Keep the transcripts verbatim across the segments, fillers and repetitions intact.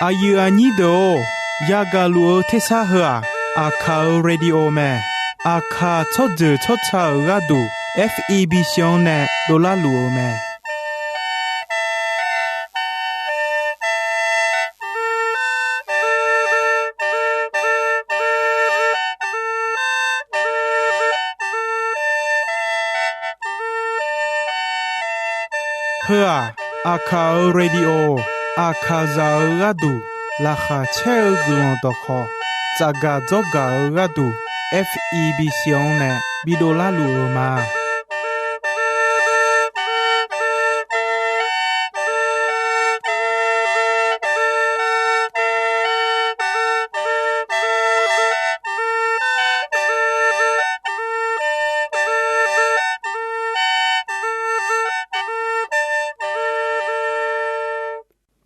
Aqyuif aqnyir deuq-or, yagaq luf-eu tersar heu-aq, Aqkaq-euq radio mae. Aqkaq tsawrjeuq tsawrca-euq gharduq, F E B C-anr nae dovlar luf-eu mae. Heu-aq, Aqkaq-euq radio, Aqkaqzaq-euq gharduq laqkhaq caer-eu guiqlanq dawqkhawq, tsafgaq dzawrgaq-eu gharduq, F E B C-anr nae bidovlar luf-eu ma.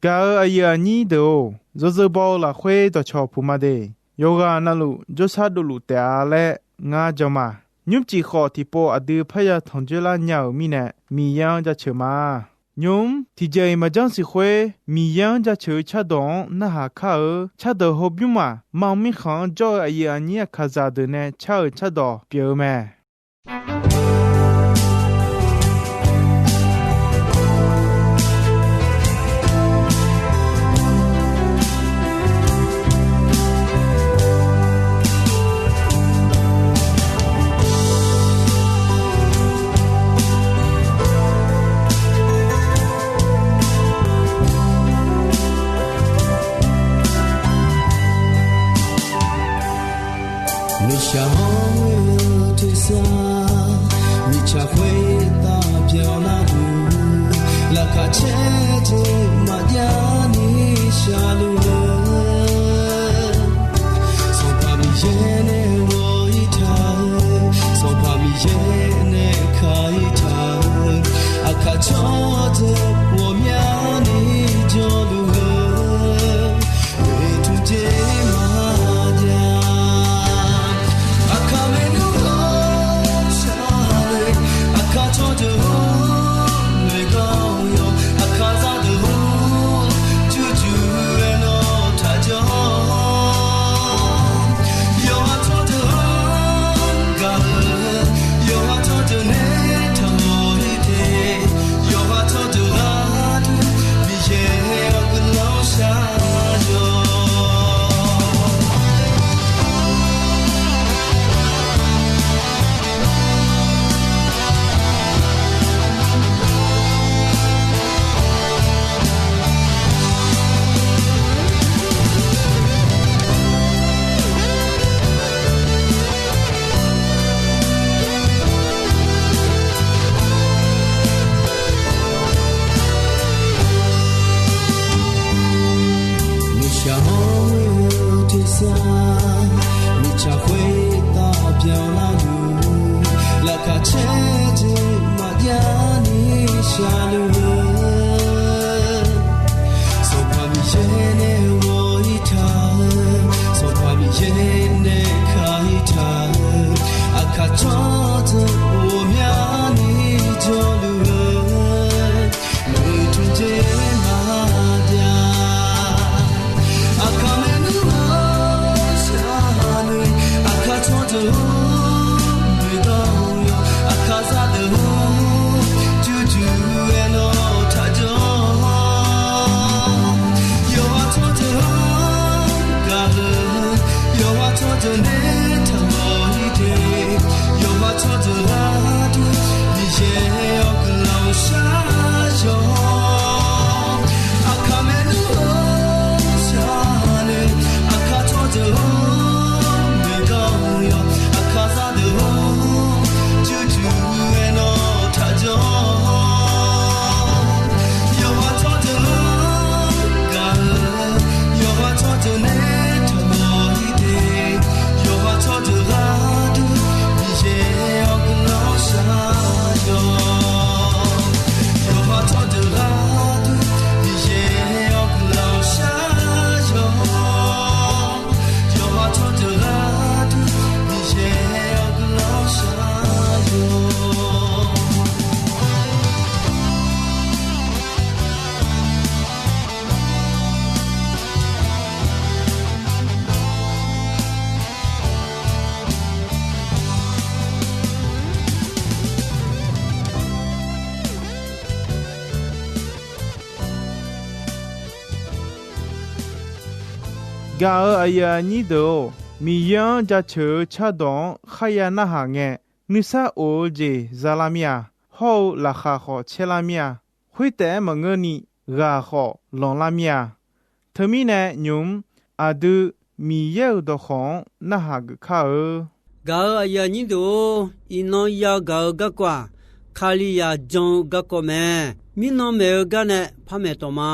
Gaq-euq aqyuif aqnyir deuq-or, yawzeu baw-eu lafkhoer dawqcawq puq ma de. Yawqghaq navluf jawrshar dovluf taef-a laer ngar jan ma. Nymrcif khawf tiqpov aqdui parya tanqjoer lar nya-euq mirnae, Miqyaer-anr jaceuq ma. Nymq-mr tiqjeq-iq maqjanr siq khoer, Miqyaer-anr jaceuq-eu cardawq-anr narhaq kar-eu cardawq hawbymr maq, mar mirkhanq-anr jawr-eu aqyuif aqnyir Aqkaqzaq deuq nae car-euq cardawq pyeuf-eu mae. Miqshaq-anr ghoe-eu tersar, miqcaq khoertav byaqlar-eu, laqkhaq caer jeq maqjav ni shaqluf-eu, Sanqpaq Miqyaer nae ghawq-ir taq-eu, Sanqpaq Miqyaer nae ka-ir taq-eu, Aqkaq tsawrdeuq ghawqmyani jawrluf-eu, oeqtmq jeq maqjav. Aqkaq maernmr-anr shar-eu, Aqkaq tsawrdeuq-anr noeqkawv-awr, Aqkaqzaq deuq-anr jurjur aerlawr taq jawr-awr, yawqha tsawrdeuq-anr gaq-eu, yawqha tsawrdeuq nae taqmawf-ir te, yawqha tsawrdeuq gharduq Gaq-euq aqyuif aqnyir deuq-or, Miqyaer-anr jaceuq-eu cardawq-anr kharya narhaq ngae, nuisar of-eu jeq za lar mir-a. Hawr-eu laqkhaq khawf caer lar mir-a. Khoertaef-aer maqngeurni, ghaq khawf lanqlar mir-a. Teumirnae nymq-mr aqdui Miqyaer-euq dawqkawq-anr narhaq geuf kar-eu. Gaq-euq aqyuif aqnyir deuq-or, iqnan yagaq-eu garkawv-aq, Kalizaq jan-eu garkawv mae. Mirnan maeq-eu gar nae par maeq tawq ma.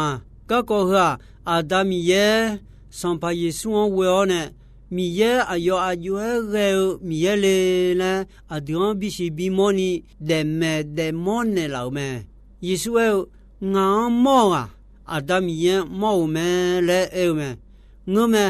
Garkawv heu-aq, Aqda Miqyaer, Sanqpaq Yeqsur-anr ghoe-awr nae, Miqyaer aqyawf aq jov-aer ghae-eu Miqyaer le laer aqdui-anr bisiq bimawrni daefmaeq daefmawr naeqlaf-euq mae. Yeqsur aer-eu, Ngaq-anr mawr-eu-aq, Aqda Miqyaer-anr mawr-euq mae laer aer-eu mae. Ngeurmae,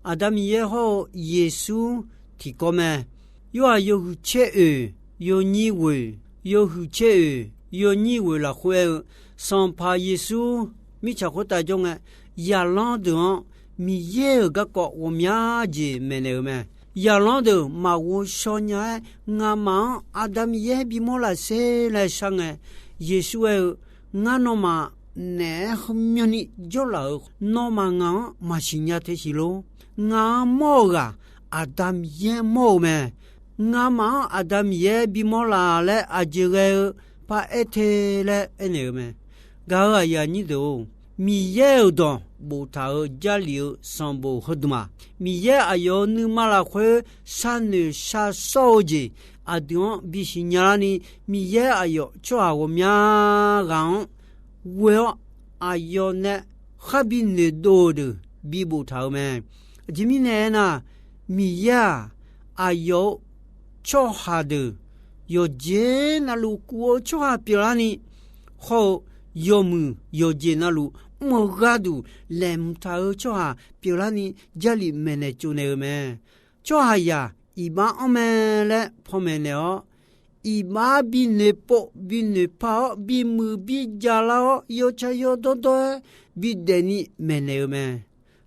Aqda Miqyaer hawr-eu Yeqsur tiqkawv mae. Yorhaq yawhuiq caer oeq, yawnyir ghoeq, yawhuiq caer oeq, yawnyir ghoeq lafkhoer aer-eu, Sanqpaq Yeqsur mirtsaq khoertav jawr ngae, zaqlanr deuq-anr Miqyaer-euq garkawv ghawqmya jeq maeqnaeq-euq mae. Zaqlanr deuq maqghov shaw nya-aer, ngamaf-anr Aqda Miqyaer bimawr laf sher laer shar ngae, Yeqsur aer-eu, Ngar nawmaf naeq-aer heumyanni jawrlaf-euq, nawmaf ngaq-anr maqsiq nya te siq lor. Ngaq-anr mawr-eu ghaq, Aqda Miqyaer mawr-eu mae. Ngamaf-anr Aqda Miqyaer bimawr laf laer aqjeq ghae-eu paraer te laer aernaeq-eu mae. Gaq-euq aqyuif aqnyir deuq-or, Miqyaer-euq dawq boftaq-euq Jarlif-eu sanqbof heudmq-aq, Miqyaer aqyawf-euq nuima lafkhoer sharnoeq shar sawr-eu jeq aqdui-anr bisiq nya larni, Miqyaer aqyawf tsawrhaq ghawqmya ghaq-anr ghoe-awr, aqyawf nae khar bi noeqdov-eu deuq bi boftaq-euq mae. Aqjeq mirnae aernar, Miqyaer-aq, aqyawf-euq tsawrhaq deuq yawqjeq navluf kuv-eu tsawrhaq pyeuflarni, hawr-eu yawmuiq yawqjeq navluf mr-eu gharduq laeqhmq taq-eu tsawrhaq pyeuflarni, Jarlif maeqnaeq tsovnaeq-eu mae. Tsawrhaqzaq iqbax anr mae laer panmaeq naeq-awr, iqbax binoeq pov binoeq pa-awr, bimuiq bijav lar-awr, yawtsaq yawdawr dawr-aer bidaef ni maeqnaeq-eu mae.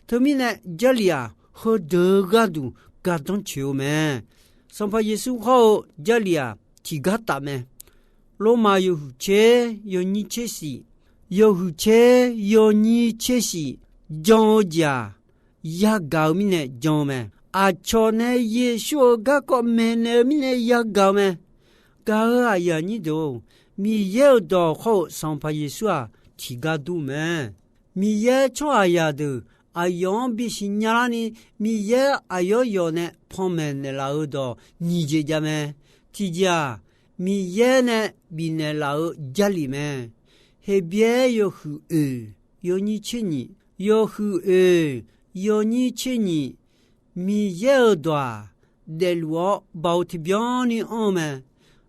Teumirnae Jarlif-aq, heudeuq-eu gharduq gardanr coeq-eu mae. Sanqpaq Yeqsur hawr-eu Jarlif-aq, tiqgar taf mae. Lormav yawhuiq tser yawnyir tser shif, yawhuiq tser yawnyir tser shif jan-eu jeq-aq, yagaq-eu mirnae jan-eu mae. Aqcawq nae Yeqsur-euq garkawv maeqnaeq-eu mirnae yagaq-eu mae. Gaq-euq aqyuif aqnyir deuq-or, Miqyaer-euq dawq hawr-eu Sanqpaq Yeqsur-aq, tiqgar dur mae. Miqyaer tsawrhaqzaq deuq aqyawf-anr bisiq nya larni, Miqyaer aqyawf yawf nae panmaeq naeqlaf-eu dawq nyiq jeq jav mae. Tiqjeq-aq, Miqyaer nae bifnaeq laf-eu Jarlif mae. Heqbyaer yawhuiq oeq yawnyir tser nyiq, yawhuiq oeq yawnyir tser nyiq, Miqyaer-euq dawq-aq, daefluf-awr baoq tiqbyan ni anr-eu mae.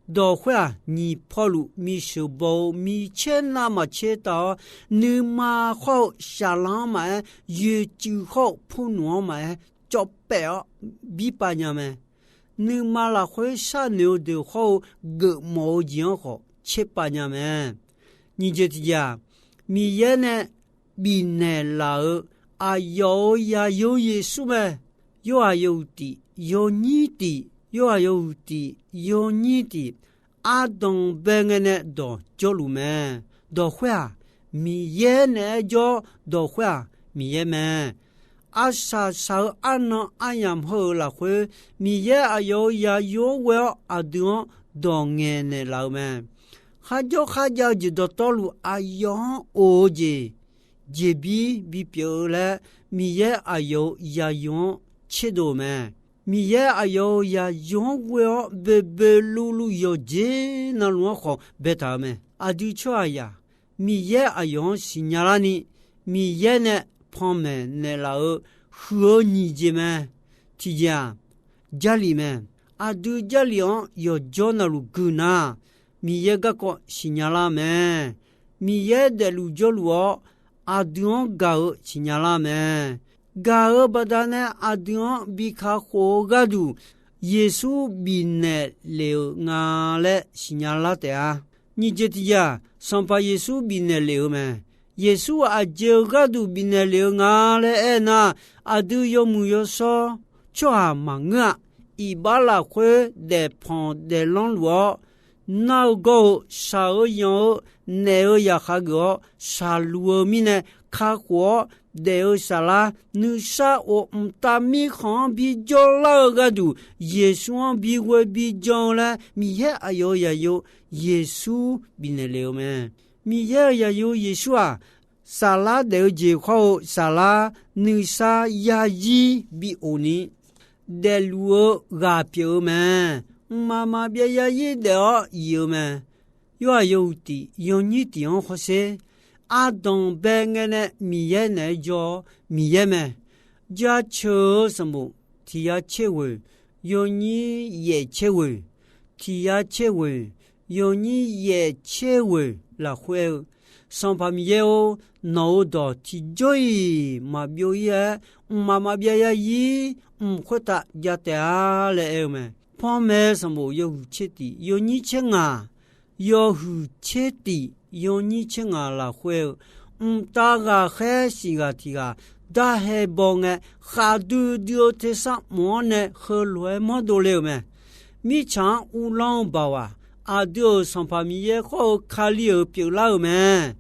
Dawq khoer-aq, nyiq pawluf misheuq baw-eu micaer navmaqtser taq-awr, nuima khawr-eu shaqlanr-anr maqaer, yoeqcuiv khawr-eu purnmq-anr maqaer, cawv paef-awr birpav nya mae. Nuima lafkhoer sharnoeq-eu deuq khawr-eu geufmawf-eu jeq-anr khawf tserpav nya mae. Nyiq jeq tiqjeq-aq, Miqyaer nae bifnaeq laf-euq aqyawf-euq zaqyo Yeqsur mae. Yorhaq yawhuiq tiq yawnyir tiq, Yorhaq yawhuiq tiq yawnyir tiq, ardanq bae ngae nae dawq jawrluf mae. Dawq khoer-aq, Miqyaer naeq-aer jawr. Dawq khoer-aq, Miqyaer mae. Arsaq saq-eu arnan aryamq heu-euq lafkhoer, Miqyaer aqyawf-euq zaqyo-anr ghoe-awr aqdui-anr dawq ngaeqnaeq laf-eu mae. Kharjawr kharjav-eu jeq dawqtawvluf aqyawf-anr of-eu jeq jeqbir bipyeuf-eu laer, Miqyaer aqyawf-euq zaqyo-anr tserdov-euq mae. Miqyaer aqyawf-euq zaqyo-anr ghoe-awr boeqboeq luvluv yawqjeq navluf-anr khawf baetaq-euq mae. Aqdui tsawrhaqzaq Miqyaer aqyawf-anr siqnya larni, Miqyaer nae panmaeq naeqlaf-eu huiq-eu nyiq jeq mae. Tiqjeq-aq, Jarlif mae. Aqdui Jarlif-anr yawqjawr navluf guiq nar, Miqyaer garkawv siqnya lar mae. Miqyaer daefluf jawrluf-awr, aqdui-anr gaq-eu siqnya lar mae. Gaq-eu baqdanae aqdui-anr bi kakhof-eu gharduq, Yeqsur bifnaeq lef-euq nga laer siqnya lar taef-a. Nyiq jeq tiqjeq-aq, Sanqpaq Yeqsur bifnaeq lef-eu mae. Yeqsur aqjeq-euq gharduq bifnaeq lef-eu nga laer aernar, aqdui yawmuiq yawshawr tsawrhaq maqngeur-a. Iqbax lafkhoer daefpanq daeflanr luf-awr, nar-eu gawr-eu shaq-eu yanq-eu naef-eu zaqkhav geuf-awr shaqluf-eu mirnae kakhof-awr daef-eu saflar nuisar of mqtav mirkhanq-anr bijawr lar-eu gharduq, Yeqsur-anr bighoe bijan-eu laer Miqyaer aqyawf-euq zaqyo Yeqsur bifnaeq le-eu mae. Miqyaer-euq zaqyo Yeqsur-aq, saflar daef-eu jeq khawr-eu saflar nuisar yarzir bi of ni daefluf-eu ghaq pyeuf-eu mae. Mqmaq maqbyav yarzir daef-awr yif-eu mae. Yorhaq yawhuiq tiq yawnyir tiq-anr hawsher. Ardanq bae ngae nae Miqyaer naeq-aer jawr-awr Miqyaer mae. Jaceuq-eu sanqbof tiq yar caer ghoeq yawnyir yaef caer ghoeq, tiq yar caer ghoeq yawnyir yaef caer ghoeq lafkhoer aer-eu, Sanqpaq Miqyaer-or, nawq-euq dawq tiqjawr-iq maqbyov-ir-aer, mqmaq maqbyav yarzir mq khoertav jav taef-a laer aer-eu mae. Panmaeq sanqbof yawhuiq tser tiq yawnyir tser ngaq, yawhuiq tser tiq yawnyir tser ngaq lafkhoer-eu, mqtav ghaqkhaer siq ghaq tiq ghaq darhae baw ngae, khaqdui dui-eu tersar mq-anr nae heulof-aer mawrdov le-euq mae. Mirtsaq-anr uvlanr-eu baoq-aq, aqdui-euq Sanqpaq Miqyaer khawr-eu Kali-euq pyeuflar-euq mae.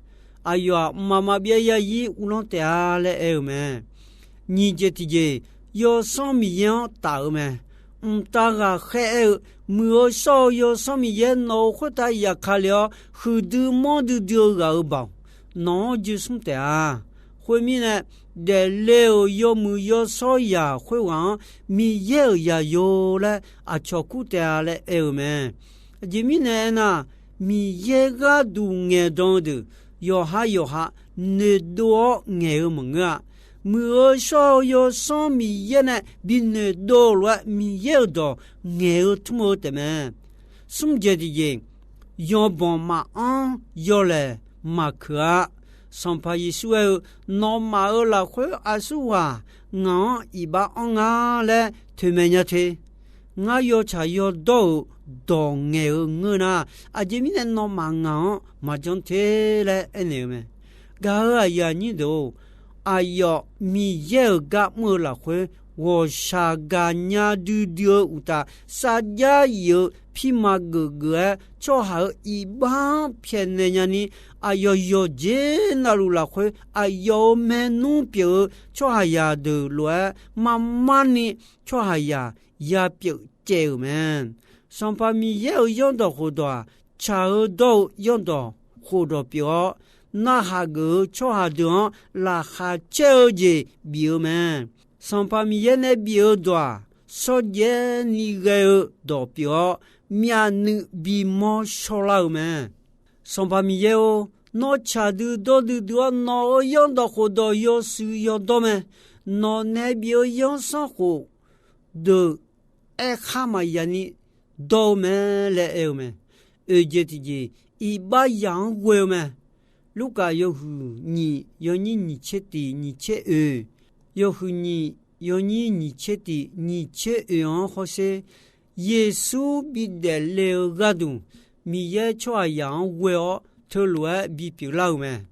Aqyawf-aq, mqmaq maqbyav yarzir uvlanr taef-a laer aer-eu mae. Nyiq jeq tiqjeq, Yawsanr Miqyaer-anr taf-eu mae. Mqtav ghaqkhaer aer-eu, Muiq-eu shawr-eu Yawsanr Miqyaer nawq-euq khoertav yaf ka le-awr, huiqdui manrdui dui-eu ghaq-euq baoq nawq-anr joe smr taef-a. Khoermirnae, daefle-euq yawmuiq yawshawr zaq khoerghaq-anr Miqyaer-euq zaqyo laer aqcawq kur taef-a laer aer-eu mae. Aqjeq mirnae aernar, Miqyaer gharduq ngaeqdan-eu deuq yawqha yawqha noeqdov-awr ngaeq-eu maqngeur-a. Muiq-eu shawr-eu Yawsanr Miqyaer nae bi noeqdov-eu lof-aer Miqyaer-euq dawq ngaeq-eu tmr-eu taef mae. Smr jeq tiqjeq, yawbanq maqanr yawlaeq maqkeuq-a. Sanqpaq Yeqsur aer-eu, Nawmaf-euq lafkhoer aqsurghaq ngaq-anr iqbax anr nga laer toeqmaeq nya te. Ngar yawtsaq yawdawr-euq dawq ngaeq-eu ngeur nar, aqjeq mirnae nawmaf ngaq-anr maqjan te laer aernaeq-eu mae. Gaq-euq aqyuif aqnyir deuq-or, aqyawf Miqyaer-euq gar mr-eu lafkhoer ghawqshaq gaqnya duidui-eu uqtaf, sarjax yif-eu pirma geufgeuf-aer tsawrhaq-euq iqbax-anr pyaeqnaeq nyani, aqyawf yawqjeq navluf lafkhoer aqyawf-euq maernmr pyeuf-eu tsawrhaqzaq deuq lof-aer marmarni tsawrhaqzaq yapyeuf caev-euq mae. Sanqpaq Miqyaer-euq zanrdawq khofdawq-aq, tsaq-eu dawr-eu zanrdawq khofdawq pyeuf-awr, narhaq geuf-eu tsawrhaq deuq-anr laqkhaq caer-eu jeq bif-eu mae. Sanqpaq Miqyaer nae bif-eu dawq-aq, shawrjaev ni ghae-eu dawq pyeuf-awr, myavnuiv bimawr shawrlar-eu mae. Sanqpaq Miqyaer-or, nawr tsaq dui dawr duidui-awr, nawq-euq zanrdawq khofdawq yawshuif yawdawr mae. Nawq nae bif-eu zanrsanrkhof khof deuq aerkhar maqya ni dawr-eu mae laer aer-eu mae. Oeq jeq tiqjeq, iqbax zaq-anr ghoe-eu mae. Lurkaf yawhuiq nyiq yawnyir nyiq tser tiq nyiq tser oeq, yawhuiq nyiq yawnyir nyiq tser tiq nyiq tser oeq-anr hawsher. Yeqsur bidaef le-eu gharduq, Miqyaer tsawrhaqzaq-anr ghoe-awr teulof-aer bipyeuf lar-euq mae.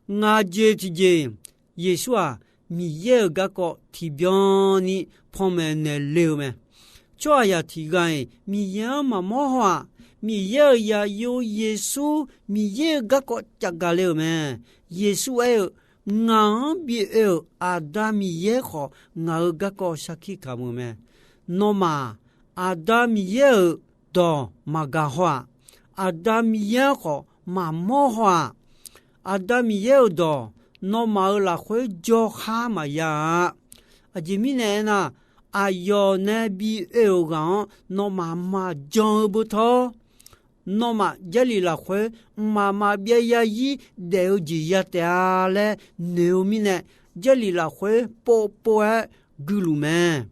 Ngaq jeq tiqjeq, Yeqsur-aq, Miqyaer-euq garkawv tiqbyan ni panmaeq naeq le-eu mae. Tsawrhaqzaq tiq ghaq-iq Miqyaer-anr maqmawr haw-aq, Miqyaer-euq zaqyo Yeqsur Miqyaer-euq garkawv cavgaq le-euq mae. Yeqsur aer-eu, Ngaq-anr bi oe-euq Aqda Miqyaer khawf, ngaq-euq garkawv sarkir kamq-eu mae. Nawmaf, Aqda Miqyaer-euq dawq maqgaq haw-aq, Aqda Miqyaer-anr khawf maqmawr haw-aq, Aqda Miqyaer-euq dawq nawmaf-euq lafkhoer jawrkhar maqya-a. Aqjeq mirnae aernar, aqyawf nae bi oe-euq ghaq-anr nawmaf maqjan-eu beutawr, nawmaf Jarlif lafkhoer mqmaq maqbyav yarzir daef-eu jeq ya taef-a laer noeq-eu mirnae, Jarlif lafkhoer povpov-aer guiluf mae.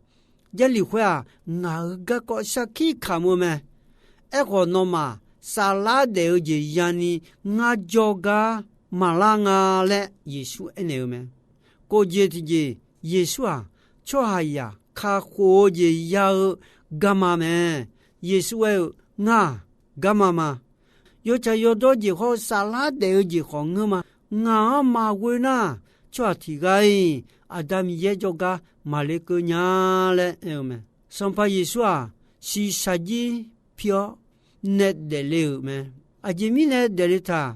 Jarlif khoer-aq, ngaq-euq garkawv sarkir kamq-eu mae. Aerkhawf, nawmaf saflar daef-eu jeq yani ngar jawrgar maqlar nga laer Yeqsur aernaeq-eu mae. Kof jeq tiqjeq, Yeqsur-aq, tsawrhaqzaq kakhof-eu jeq ya-eu garma mae. Yeqsur aer-eu, Ngar-aq, garma ma. Yawtsaq yawdawr jeq hawr-eu saflar daef-eu jeq khawf ngeur ma. Ngaq-anr maqghoe nar, tsawrhaq tiq ghaq-iq Aqda Miqyaer jawrgar maqle keuv nya laer aer-eu mae. Sanqpaq Yeqsur-aq, shiqshaq jir pi-awr, nae daefle-euq mae. Aqjeq mirnae daefle taq,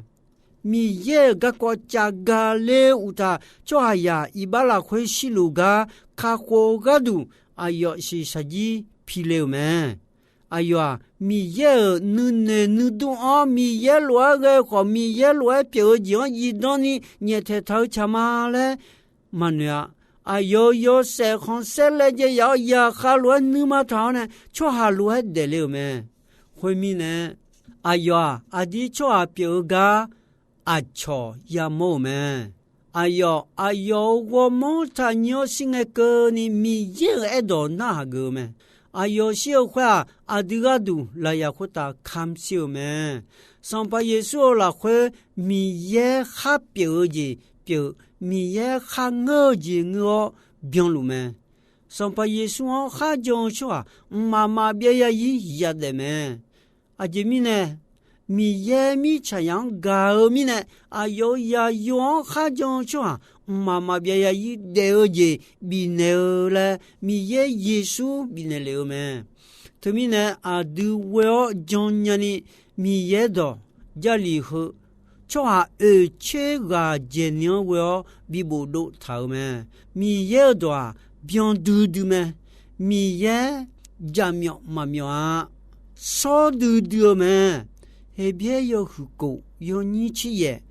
Miqyaer-euq garkawv cavgaq le uqtaf, tsawrhaqzaq iqbax lafkhoer shirluf gar kakhof-eu gharduq, aqyawf shiqshaq jir pile-euq mae. Aqyawf-aq, Miqyaer-euq nuinoeq nuidur-anr Miqyaer lof-aer ghae-eu khawf, Miqyaer lof-aer pyeuf-eu jeq-anr zifdan ni nyaeftaeq taq-eu tsaq ma laer maqnoeq-a. Aqyawf-euq yawshaef khanqsaer laejae yaf-awr, zaqkhav lof-aer nuima taq-awr nae, tsawrhaq lof-aer daefle-euq mae. Khoermirnae, aqyawf-aq, aqdir tsawrhaq pyeuf-eu gar aqcawq yamawr-euq mae. Aqyawf, aqyawf-euq ghawrmawr taqnyir-awr shir ngae keuvni, Miqyaer-euq aerdawq narhaq geuf-eu mae. Aqyawf shir-eu khoer-aq, aqdui gharduq lafyaq khoertav kamq shir-euq mae. Sanqpaq Yeqsur-euq lafkhoer Miqyaer khar pyeuf-eu jeq pyeuf, Miqyaer kharngeur-eu jeq ngeur-awr byanluf mae. Sanqpaq Yeqsur-anr kharjan-eu tsawrhaq mqmaq maqbyav yazir yadaef mae. Aqjeq mirnae, Miqyaer mirtsaqzaq-anr gaq-eu mirnae, aqyawf-euq zaqyo-anr kharjan-eu tsawrhaq mqmaq maqbyav yazir daef-eu jeq bifnaeq-eu laer, Miqyaer Yeqsur bifnaeq lef-eu mae. Teumirnae, aqdui ghoe-awr jannya ni Miqyaer dawq Jarlif heu tsawrhaq oeq tser ghaq dzaeqni-anr ghoe-awr bi bofdov taq-euq mae. Miqyaer-euq dawq-aq, byan duidui mae. Miqyaer jaqmyawf maqmyawf-a. Shawr duidui-eu mae. Heqbyaer yawhuiq kof yawnyir tser yaef,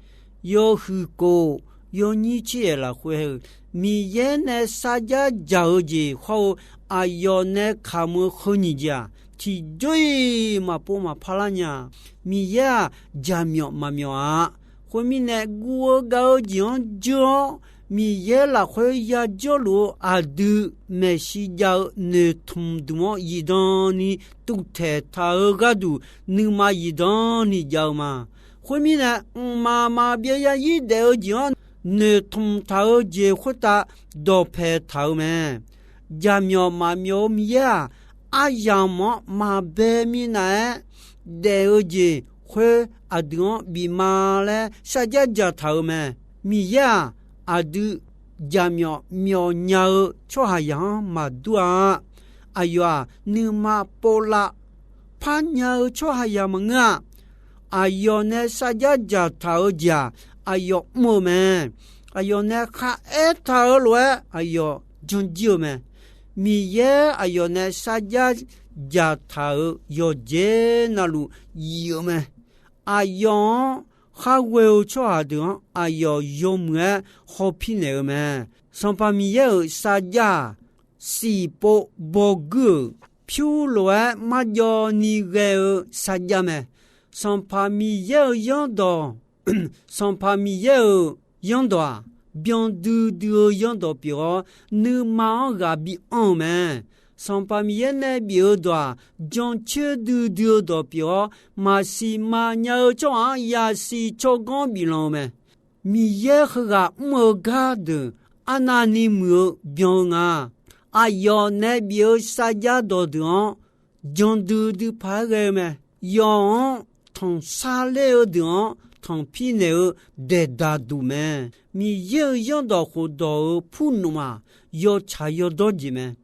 yawhuiq kof yawnyir tser yaef lafkhoer-eu, Miqyaer nae sarjax dzaq-eu jeq hawr-eu, aqyawf nae kamq-eu heu nyiq jeq-aq, tiqjawr-iq maqpov maqpar lar nya. Miqyaer-aq, jaqmyawf maqmyawf-a. Khoermirnae, guv-eu gav-eu jeq-anr jeur-awr, Miqyaer lafkhoer yajawrluf-eu aqdui maeqshi jav-eu noeqtmq dmq-anr zifdan ni tuvtaeq taq-eu gharduq, nuima zifdan ni jav-eu ma. Khoermirnae, mqmaq maqbyav yazir daef-eu jeq-anr noeqtmq taq-eu jeq khoertav dawqpae taq-eu mae. Jaqmyawf maqmyawf-eu Miqyaer-aq, aryamq-anr maqbae minav-aer daef-eu jeq khoer aqdui-anr bif ma laer sarjax dzaqtaq-euq mae. Miqyaer-aq, aqdui jaqmyawf myawf nya-eu tsawrhaqzaq-anr maqdur-a. Aqyawf-aq, nuima povlav parnya-eu tsawrhaqzaq maqngeur-a. Aqyawf nae sarjax dzaqtaq-eu jeq-aq, aqyawf mr-eu mae. Aqyawf nae kharaer taq-eu lof-aer aqyawf janjir-eu mae. Miqyaer aqyawf nae sarjax dzaqtaq-euq yawqjeq navluf yif-eu mae. Aqyawf-anr khar ghoe-eu tsawrhaq deuq-anr aqyawf yawmuiq-aer hawpir naeq-eu mae. Sanqpaq Miqyaer-euq sarjax-aq, siqpov bawguir-euq pyur lof-aer marjawv ni ghae-eu sarjax mae. Sanqpaq Miqyaer-euq zanrdawq, Sanqpaq Miqyaer-euq zanrdawq-aq, byan duidui-eu zanrdawq pyeuf-awr, nuima-anr ghaq bi anr-eu mae. Sanqpaq Miqyaer nae bif-eu dawq-aq, jancoer duidui-eu dawq pyeuf-awr, maqsiq maqnya-eu tsawrhaq-anr yasiq tsawrganr biflanq-eu mae. Miqyaer heughaq mr-eu gardeuq arnavni muiq-eu byan-eu nga. Aqyawf nae bif-eu sarjax dawqdeuq-anr jan duidui paq-aer ghae-eu mae. Yawf-anr tanqsar ler-eu deuq-anr tanqpir naeq-eu daeqdaq duq mae. Miqyaer-euq zanrdawq khofdawq-euq purnmf-aq, yawtsaq yawdawr jeq mae.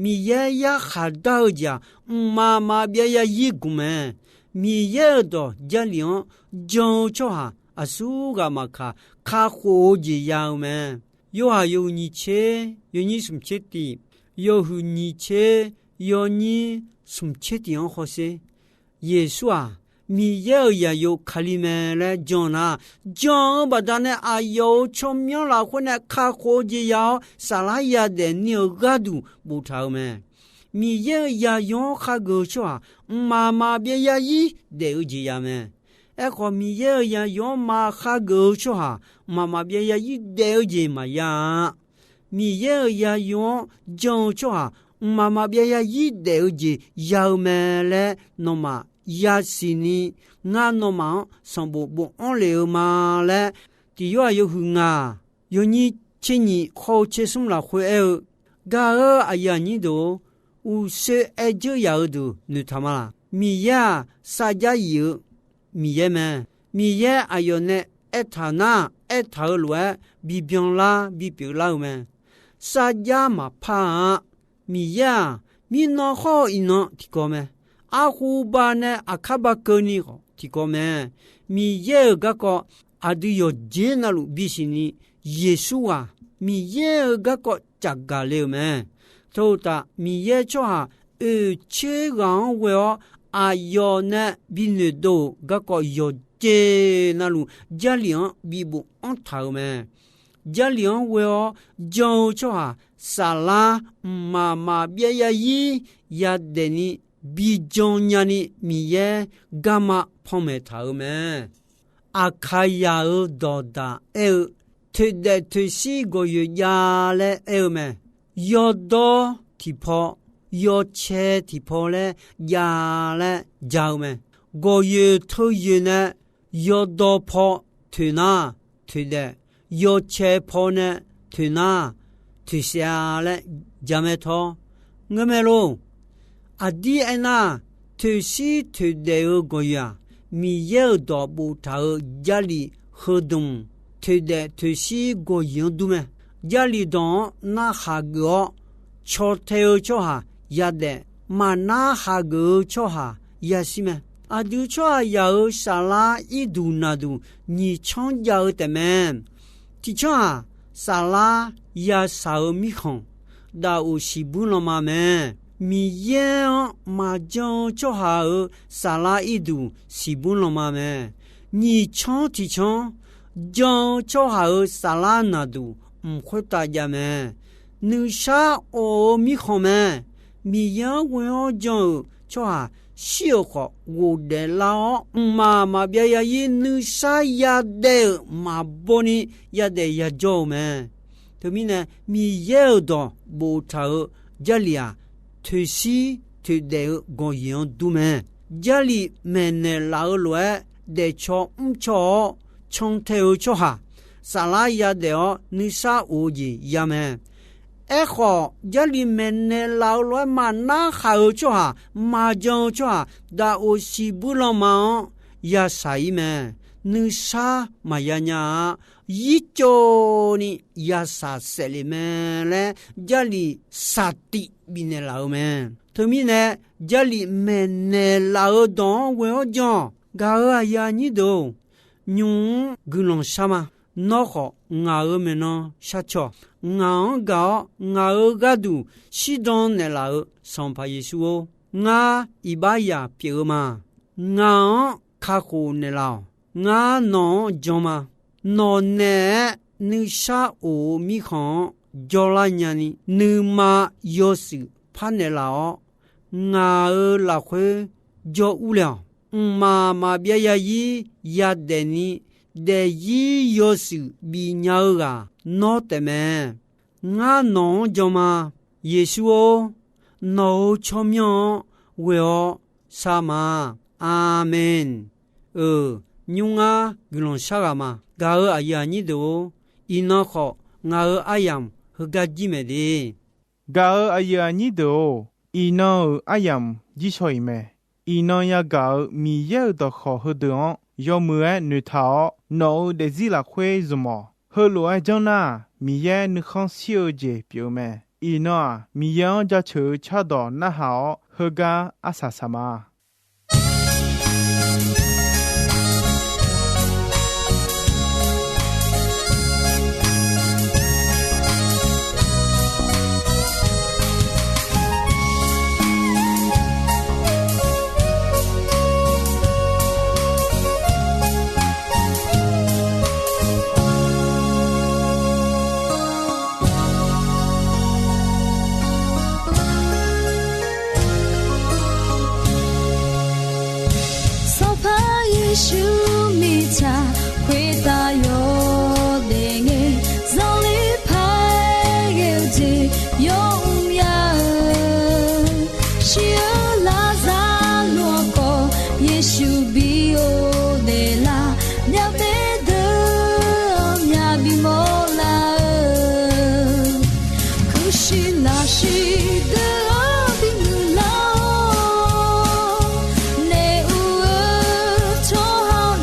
Miqyaer yarkhaq dar-eu jeq-aq, mqmaq maqbyav yazir gmq mae. Miqyaer-euq dawq Jarlif-anr jan-eu tsawrhaq aqsurghaq maqkaq, kakhof-eu jeq ya-eu mae. Yorhaq yawhuiq nyiq tser yawnyir smq tser tiq, yawhuiq nyiq tser yawnyir smq tser tiq-anr hawsher. Yeqsur-aq, Miqyaer-euq zaqyo Kali mae laer jan nar, jan-eu baqdanae aqyawf-euq tsawrmyanr lafkhoer nae kakhof-eu jeq ya-awr, saflar yadaef ni-euq gharduq boftaq-eu mae. Miqyaer-euq zaqyo-anr khageuf-eu tsawrhaq mqmaq maqbyav yazir daef-eu jeq ya mae. Aerkhawf, Miqyaer-euq zaqyo-anr maqkhageuf-eu tsawrhaq mqmaq maqbyav yazir daef-eu jeq maqya-a. Miqyaer-euq zaqyo-anr jan-eu tsawrhaq mqmaq maqbyav yazir daef-eu jeq ya-eu mae laer nawmaf yasiq ni, ngar nawmaf-anr sanqbof bofanr lef-eu ma laer, Tiq Yorhaq yawhuiq ngaq yawnyir tser nyiq khawr-eu tser smr lafkhoer aer-eu, Gaq-euq aqyuif aqnyir deuq-or, uqshoe aer dzeur yaf-eu deuq noeqtaq ma laq? Miqyaer-aq, sarjax yif-eu Miqyaer mae. Miqyaer aqyawf nae aertaq nar, aertaq-eu lof-aer bibyan lar bipyeuf lar-eu mae. Sarjax maqpar-a. Miqyaer-aq, mirnan khawr-eu iqnan tiqkawv mae. Arhuba nae aqkar ba keuvni khawf tiqkawv mae. Miqyaer-euq garkawv aqdui yawqjeq navluf bisiq ni, Yeqsur ghaq Miqyaer-euq garkawv caqgaq le-euq mae. Teu-eu taf, Miqyaer tsawrhaq oeqtser ghaq-anr ghoe-awr aqyawf nae bi noeqdov-euq garkawv yawqjeq navluf Jarlif-anr bi bofanr taq-euq mae. Jarlif-anr ghoe-awr jan-eu tsawrhaq saflar mqmaq maqbyav yarzir yadaef ni bi jan nyani Miqyaer garma panmaeq taq-euq mae. Aqkaqyaq-euq dawqdaq aer-eu, toeqdaef toeqshir gawqyoeq jav laer aer-eu mae. Yawdawr tiqpaw, yawcae tiqpaw laer jav laer ja-eu mae. Gawqyoeq teuyoeq nae yawdawr paw toeqnar toeqdaef, yawcae paw nae toeqnar toeqshaev-a laer jamae tawr. Ngeurmae lor. Aqdir aernar, toeqshir toeqdaef-eu gawqyoeq-aq, Miqyaer-euq dawq boftaq-euq Jarlif heudmq toeqdaef toeqshir gawqyoeq-anr dur mae. Jarlif dawq-anr narhaq geuf-awr, caw tae-eu tsawrhaq yadaef, maqnar haq geuf-eu tsawrhaq yashir mae. Aqdui tsawrhaqzaq-euq saflar irduq naqduq nyiq canr jav-eu taefmae. Tiq canr-aq, saflar yashaq-euq mirkhanq, daf of siqbuir lanma mae. Miqyaer-anr maqjan-eu tsawrhaq-euq saflar irduq siqbuir lanma mae. Nyiq canr tiq canr, jan-eu tsawrhaq-euq saflar naqduq mq khoertav jav mae. Nuisar of-eu mirkhanq mae. Miqyaer-anr ghoe-awr jan-euq tsawrhaq shir-euq khawf ghofdaef lar-awr, mqmaq maqbyav yarzir nuisar yadaef-euq maqbawni yadaef yajawr-eu mae. Teumirnae, Miqyaer-euq dawq boftaq-euq Jarlif-aq, toeqshir toeqdaef-eu gawqyoeq-anr dur mae. Jarlif maeqnaeq laf-eu lof-aer daefcaw mrcaw-awr cantae-eu tsawrhaq, saflar yadaef-awr nuisar of-eu jeq ya mae. Aerkhawf, Jarlif maeqnaeq laf-eu lof-aer maqnar haq-eu tsawrhaq, maqjan-eu tsawrhaq, daf of siqbuir lanma-anr yashaq-ir mae. Nuisar maqya nya-a. Yircawv ni yashaq saef le mae laer Jarlif saqtif bifnaeq laf-eu mae. Teumirnae, Jarlif maeqnaeq laf-eu dawq-anr ghoe-awr jan-awq. Gaq-euq aqyuif aqnyir deuq-or, nymq-mr guiqlanq shar ma. Nawr khawf ngaq-euq maeqnan shar caw. Ngaq-anr gaq-awr ngaq-euq gharduq shirdan naeqlaf-euq Sanqpaq Yeqsur-or, ngar iqbax yaq pyeuf-eu ma. Ngaq-anr kakhof naeqlaf-awq. Ngar nawq-anr jan ma. Nawq naeq-aer nuisar of-eu mirkhanq-anr jawrlar nyani, nuima yawshuif parnaeq laf-awr, ngaq-euq lafkhoer jawr urle-awq. Mqmaq maqbyav yarzir yadaef ni, daefzir yawshuif bifnya-eu ghaq nawr taefmae. Ngar nawq-anr jan ma. Yeqsur-or, nawq-euq tsawrmyanr-anr ghoe-awr shar ma. Aqmeq. Euq, nymr ngar guiqlanq shar ghaq ma. Gaq-euq aqyuif aqnyir deuq-or, iqnan khawf ngaq-euq aryamq heugar jir maeq de. Gaq-euq aqyuif aqnyir deuq-or, iqnan-euq aryamq jir shaw-iq mae. Iqnan yagaq-euq Miqyaer-euq dawqkawq heudeuq-anr yawmuiq-aer noeqtaq-awr, nawq-euq daefzir lafkhoer zmq-awq. Heulof-aer janr nar-aq, Miqyaer nuikhanr shir-eu jeq pyeuf-eu mae. Iqnan-aq, Miqyaer-anr jaceuq-eu cardawq narhaq-awr, heugar arsaq saq ma. Sanqpaq Yeqsur mirtsaq khoertav yawdaef ngae, zanqler paq-aer ghae-eu jeq yawmr ya-eu, shir-eu Laqzaqloq-anr khawf Yeqsur bi ghofdaef lar, myavbaef deuq-anr myavbi mawrlar-eu, kuirshuir lafshuir deuq-anr bimuiq lar-awr, naeq ur-eu tsawrhaq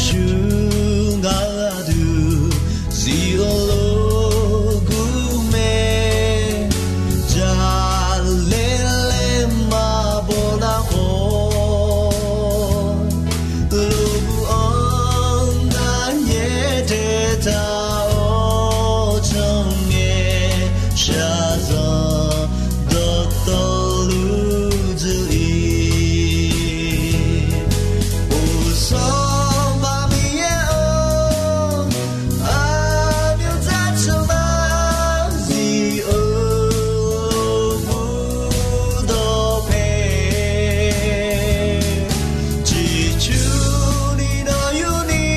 Yeqsur ngar gharduq zif-eu lof gur mae, jaqlaer laer maqbaw nar khawf, lof gur-anr ngar nyaer taeq taq-awr canq ngae shaqzanq dawqtawvluf dzuif-ir. Uqsanr Miqyaer-or, aqmyanzar tsawrmyanr zif-eu murdawq pae, ciqcurni nawr yurni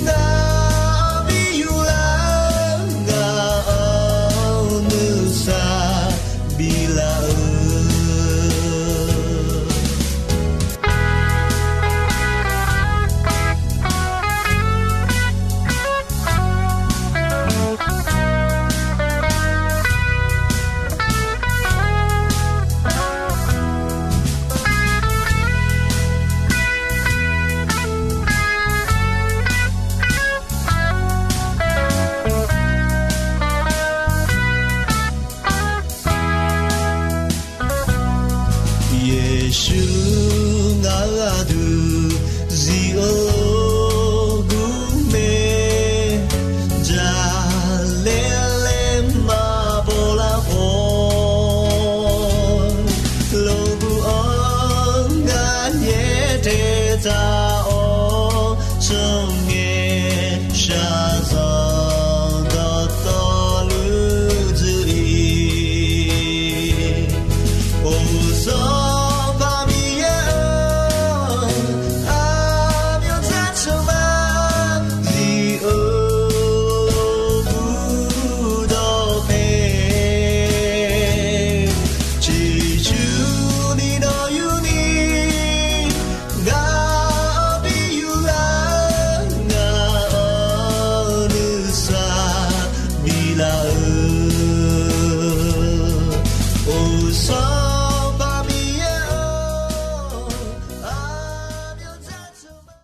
ngar bi yur lar, ngaq-anr nuisar biflaf-eu. Yeqsur ngar gharduq zif-eu lof gur mae, jaqlaer laer maqbaw lar khawf, lof gur-anr ngar nyaer taeq taq-awr canq ngae shaqzanq dawqtawvluf dzuif-ir. Uqsanr